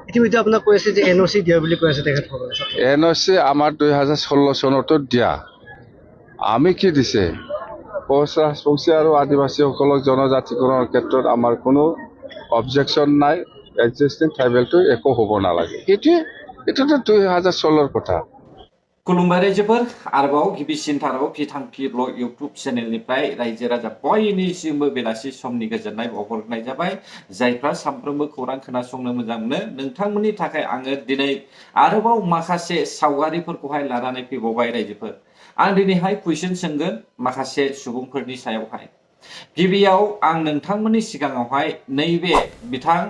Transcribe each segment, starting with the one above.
ইতিমধ্যে আপোনাক কৈ আছে যে এনঅ'চি দিয়া বুলি কৈ আছে তেখেতসকলে। এনঅ'চি আমাৰ 2016 চনতো দিয়া। আমি কি দিছে কোচ ৰাজবংশী আৰু আদিবাসীসকলক জনজাতিকৰণৰ ক্ষেত্ৰত আমাৰ কোনো অবজেকশ্যন নাই। এক্সিষ্টিং ট্ৰাইবেলটো একো হ'ব নালাগে। এটোতো 2016 কথা। खुलुमबाय रायजोफोर आरोबाव गिबिसिनथाराव फिथांफि ब्लग इउटुब चेनेलनिफ्राय रायजो राजा बयनिसिमबो बेलासि समनि गोजोननाय बावहरनाय जाबाय। जायफ्रा सानफ्रोमबो खौरां खोनासंनो मोजां मोनो नोंथांमोननि थाखाय आङो दिनै आरोबाव माखासे सावगारिफोरखौहाय लानानै फैबावबाय रायजोफोर। आं दिनैहाय कुइसन सोंगोन माखासे सुबुंफोरनि सायावहाय। गिबियाव आं नोंथांमोननि सिगाङावहाय नैबे बिथां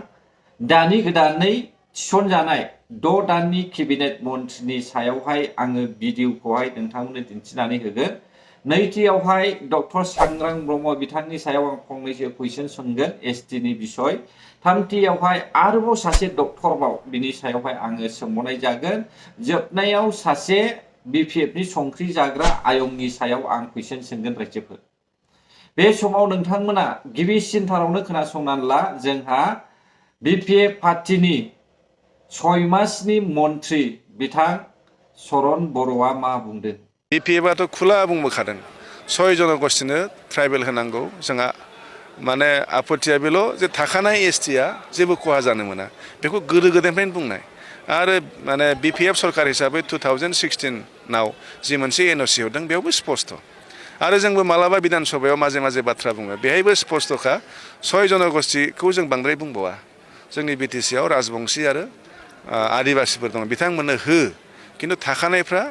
दानि गोदानै थिसनजानाय 6 दाननि केबिनेट मन्थ्रिनि सायावहाय आङो भिडिअखौहाय नोंथांमोननो दिन्थिनानै होगोन। नैथियावहाय डक्टर सांग्रां ब्रह्म बिथांनि सायाव आं फंनैसो कुइसन सोंगोन एसटिनि बिसय। थामथियावहाय आरोबाव सासे डक्टरबाव बिनि सायावहाय आङो सोंबावनाय जागोन। जोबनायाव सासे बिपिएफनि संख्रि जाग्रा आयंनि सायाव आं कुइसन सोंगोन रायजोफोर। बे समाव नोंथांमोना गिबिसिनथारावनो खोनासंनानै ला। जोंहा बिपिएफ पार्टीनि 6 मासनि मन्थ्रि बिथां चरण बर'आ मा बुंदों? बिपिएफआथ' खुला बुंबोखादों 6 जनगोष्ठीनो ट्राइबेल होनांगौ। जोंहा माने आपत्तिया बेल' जे थाखानाय एसटिया जेबो खहा जानो मोना। बेखौ गोदो गोदायनिफ्रायनो बुंनाय। आरो माने बिपिएफ सरकार हिसाबै 2016 जि मोनसे एनअ'सि हरदों बेयावबो स्पष्ट। आरो जोंबो मालाबा बिधान सभायाव माजे माजे बाथ्रा बुङो। बेहायबो स्पष्टखा 6 जनगोष्ठीखौ जों बांद्राय बुंबावा। जोंनि बिटिसिआव राजबंशी आरो आदिबासीफोर दङ। बिथांमोननो हो, खिन्थु थाखानायफ्रा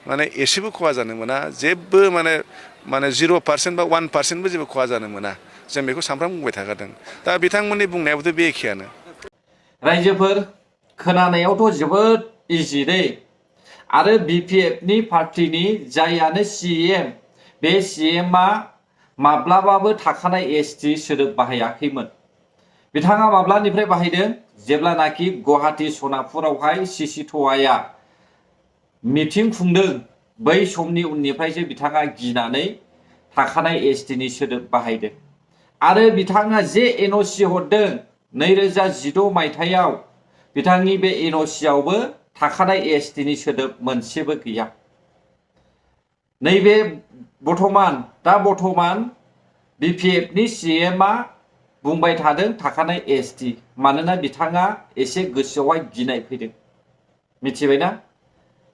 माने एसेबो खहा जानो मोना। जेबो माने 0% बा 1%बो जेबो खहा जानो मोना। जों बेखौ सानफ्रामबो बुंबाय थाखादों। दा बिथांमोननि बुंनायाबोथ' बे एखेयानो। रायजोफोर खोनानायावथ' जोबोद इजि दै। आरो बिपिएफनि पार्टीनि जायानो सीएम बे सीएमआ माब्लाबाबो थाखानाय एसटि सोदोब बाहायाखैमोन। बिथाङा माब्लानिफ्राय बाहायदों? जेब्लानाखि गुवाहाटी सनापुरावहाय सिसि थवाया मिटिं खुंदों बै समनि उननिफ्रायसो बिथाङा गिनानै थाखानाय एसटिनि सोदोब बाहायदों। आरो बिथाङा जे एनअ'सि हरदों 2016 मायथाइयाव बिथांनि बे एनअ'सिआवबो थाखानाय एसटिनि सोदोब मोनसेबो गैया। नैबे बर्थमान बिपिएफनि सीएमआ बुंबाय थादों थाखानाय एसटि। मानोना बिथाङा एसे गोसोआवहाय गिनाय फैदों। मिथिबायना?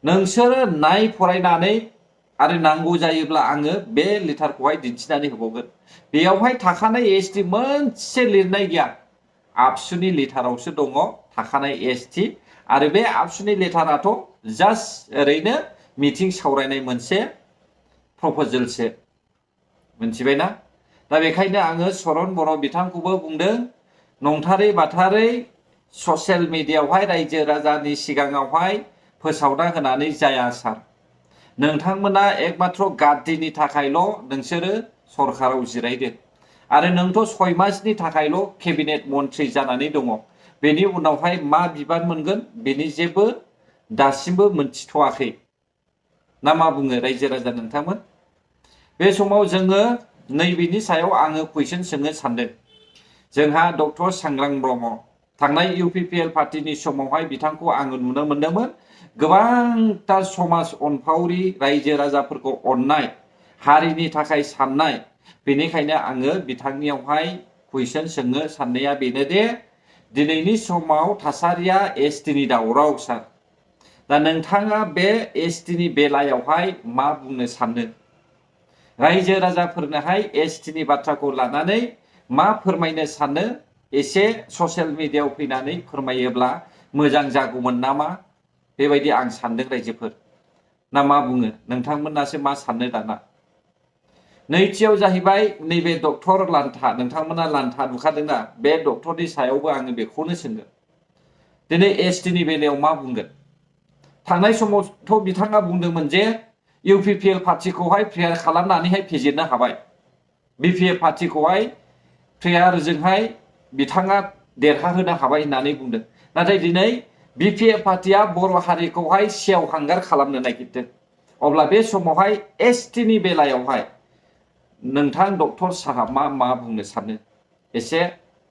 नोंसोरो नाय फरायनानै आरो नांगौ जायोब्ला आङो बे लेटारखौहाय दिन्थिनानै होबावगोन। बेयावहाय थाखानाय एसटि मोनसे लिरनाय गैया। आबसुनि लेटारावसो दङ थाखानाय एसटि। आरो बे आबसुनि लेटाराथ' जास्ट ओरैनो मिटिं सावरायनाय मोनसे प्रप'जेलसो। मिथिबायना? दा बेखायनो आङो चरण बर' बिथांखौबो बुंदों नंथारै बाथारै ससियेल मिडियायावहाय रायजो राजानि सिगाङावहाय फोसावना होनानै जाया सार। नोंथांमोना एकमात्र गाद्दिनि थाखायल' नोंसोरो सरकाराव जिरायदों। आरो नोंथ' 6 मासनि थाखायल' केबिनेट मन्थ्रि जानानै दङ। बेनि उनावहाय मा बिबान मोनगोन बेनि जेबो दासिमबो मोनथिथ'वाखै। ना मा बुङो रायजो राजा नोंथांमोन? बे समाव जोङो नैबेनि सायाव आङो कुइसन सोंनो सानदों। जोंहा डक्टर सांग्रां ब्रह्म थांनाय इउपिपिएल पार्टीनि समावहाय बिथांखौ आङो नुनो मोन्दोंमोन। गोबांथार समाज अनफावरि रायजो राजाफोरखौ अननाय हारिनि थाखाय साननाय। बेनिखायनो आङो बिथांनियावहाय कुइसन सोंनो साननाया बेनो दे दिनैनि समाव थासारिया एसटिनि दावराव सार। दा नोंथाङा बे एसटिनि बेलायावहाय मा बुंनो सानो? रायजो राजाफोरनोहाय एसटिनि बाथ्राखौ लानानै मा फोरमायनो सानो? एसे ससियेल मिडियायाव फैनानै फोरमायोब्ला मोजां जागौमोन नामा? बेबायदि आं सानदों रायजोफोर। ना मा बुङो? नोंथांमोनासो मा साननो दाना? नैथियाव जाहैबाय नैबे डक्टर लान्था। नोंथांमोना लान्था नुखादोंना? बे डक्टरनि सायावबो आङो बेखौनो सोंगोन। दिनै एसटिनि बेलायाव मा बुंगोन? थांनाय समावथ' बिथाङा बुंदोंमोन जे इउपिपिएल पार्टीखौहाय प्रेयार खालामनानैहाय फेजेननो हाबाय। बिपिएफ पार्टीखौहाय प्रेयारजोंहाय बिथाङा देरहाहोनो हाबाय होननानै बुंदों। नाथाय दिनै बिपिएफ पार्टीया बर' हारिखौहाय सेवहांगार खालामनो नागिरदों। अब्ला बे समावहाय एसटिनि बेलायावहाय नोंथां डक्टर साहाबा मा बुंनो सानो? एसे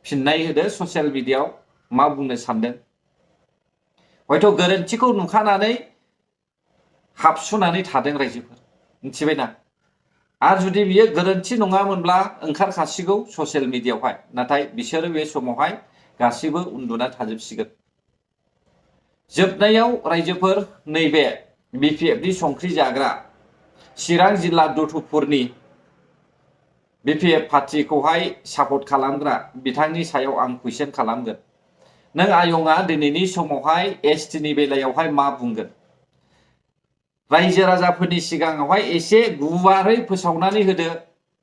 फिननाय होदो ससियेल मिडियायाव मा बुंनो सानदों? हयथ' गोरोन्थिखौ नुखानानै हाबसुनानै थादों रायजोफोर मिथिबायना आरो जुदि बियो गोरोन्थि नङामोनब्ला ओंखारखासिगौ ससियेल मिडियायावहाय नाथाय बिसोरो बे समावहाय गासैबो उन्दुना थाजोबसिगोन जोबनायाव रायजोफोर नैबे बिपिएफनि संख्रि जाग्रा चिरां जिल्ला दुथुपुरनि बिपिएफ पार्टिखौहाय सापर्ट खालामग्रा बिथांनि सायाव आं कुइसन खालामगोन नों आयंआ दिनैनि समावहाय एसटिनि बेलायावहाय मा बुंगोन रायजो राजाफोरनि सिगाङावहाय एसे गुवारै फोसावनानै होदो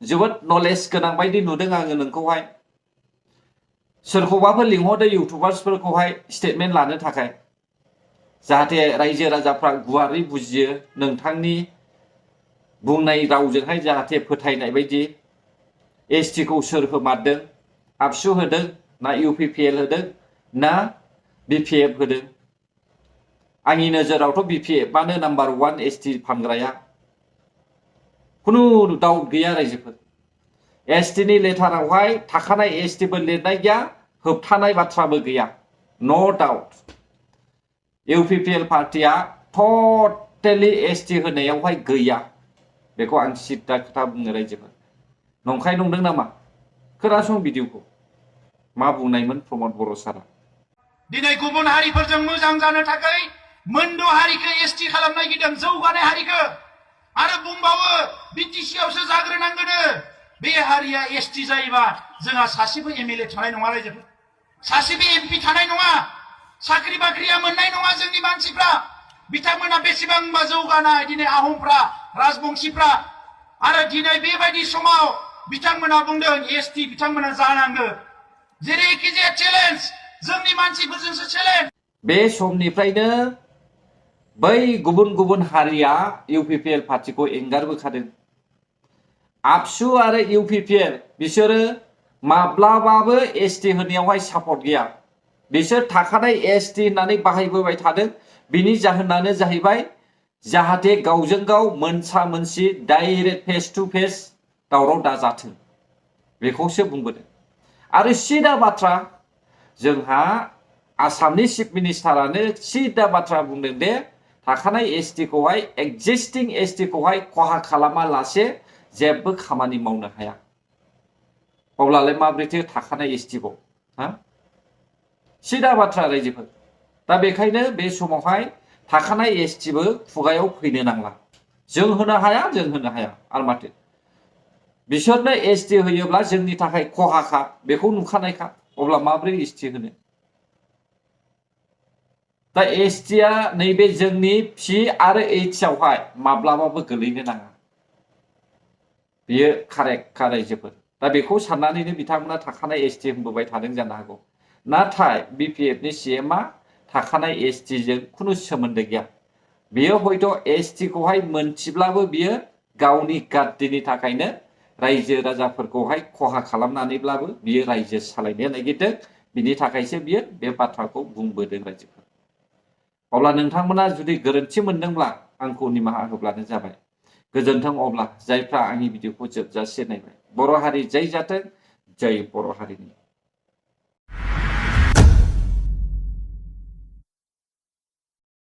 जोबोद नलेज गोनां बायदि नुदों आङो नोंखौहाय सोरखौबाफोर लिंहरदो इउटुबार्सफोरखौहाय स्टेटमेन्ट लानो थाखाय जाहाथे रायजो राजाफ्रा गुवारै बुजियो नोंथांनि बुंनाय रावजोंहाय जाहाथे फोथायनाय बायदि एसटिखौ सोर होमारदों आबसु होदों ना इउपिपिएल होदों ना बिपिएफ होदों आंनि नोजोरावथ' बिपिएफआनो नाम्बार 1 एसटि फानग्राया खुनु डाउट गैया रायजोफोर एसटिनि लेटारावहाय थाखानाय एसटिबो लिरनाय गैया होबथानाय बाथ्राबो गैया नो डाउट इउपिपिएल पार्टिया टटेलि एसटि होनायावहाय गैया बेखौ आं सिद्दा खोथा बुङो रायजोफोर नंखाय नंदों नामा खोनासं भिडिअखौ मा बुंनायमोन प्रमद बर' सारा दिनै गुबुन हारिफोरजों मोजां जानो थाखाय मोनद' हारिखौ एसटि खालामनो नागिरदों जौगानाय हारिखौ आरो बुंबावो बिटिसि आवसो जाग्रोनांगोन बे हारिया एसटि जायोबा जोंहा सासेबो एमएलए थानाय नङा रायजोफोर सासेबो एमपि थानाय नङा साख्रि बाख्रिया मोननाय नङा जोंनि मानसिफ्रा बिथांमोना बेसेबांबा जौगानाय दिनै आहमफ्रा राजबंशीफ्रा आरो दिनै बेबायदि समाव बिथांमोना बुंदों एसटि बिथांमोना जानांगौ जेरैखि जाया चेलेन्ज जोंनि मानसिफोरजोंसो चेलेन्ज बे समनिफ्रायनो बै गुबुन गुबुन हारिया इउपिपिएल पार्टिखौ एंगारबोखादों आबसु आरो इउपिपिएल बिसोरो माब्लाबाबो एसटि होनायावहाय सापर्ट गैया बिसोर थाखानाय एसटि होननानै बाहायबोबाय थादों बिनि जाहोनानो जाहैबाय जाहाथे गावजों गाव मोनसा मोनसि डाइरेक्ट फेस टु फेस दावराव दाजाथों बेखौसो बुंबोदों आरो सिदा बाथ्रा जोंहा आसामनि चिफ मिनिस्टारानो सिदा बाथ्रा बुंदों दे थाखानाय एसटिखौहाय एक्जिस्टिं एसटिखौहाय खहा खालामालासे जेबो खामानि मावनो हाया अब्लालाय माब्रैथो थाखानाय एसटिखौ हा सिदा बाथ्रा रायजोफोर दा बेखायनो बे समावहाय थाखानाय एसटिबो खुगायाव फैनो नांला जों होनो हाया आरो माथो बिसोरनो एसटि होयोब्ला जोंनि थाखाय खहाखा बेखौ नुखानायखा अब्ला माब्रै एसटि होनो दा एसटिया नैबे जोंनि पि आरो एइच आवहाय माब्लाबाबो गोलैनो नाङा बेयो कारेक्ट रायजोफोर दा बेखौ साननानैनो बिथांमोना थाखानाय एसटि होनबोबाय थादों जानो हागौ नाथाय बिपिएफनि सीएमआ थाखानाय एसटिजों खुनु सोमोन्दो गैया बियो हयथ' एसटिखौहाय मोनथिब्लाबो बियो गावनि गाद्दिनि थाखायनो रायजो राजाफोरखौहाय खहा खालामनानैब्लाबो बियो रायजो सालायनो नागिरदों बिनि थाखायसो बियो बे बाथ्राखौ बुंबोदों रायजोफोर अब्ला नोंथांमोना जुदि गोरोन्थि मोनदोंब्ला आंखौ निमाहा होब्लानो जाबाय गोजोन्थों अब्ला जायफ्रा आंनि भिडिअखौ जोबजासे नायबाय बर' हारि जय जाथों जय बर' हारिनि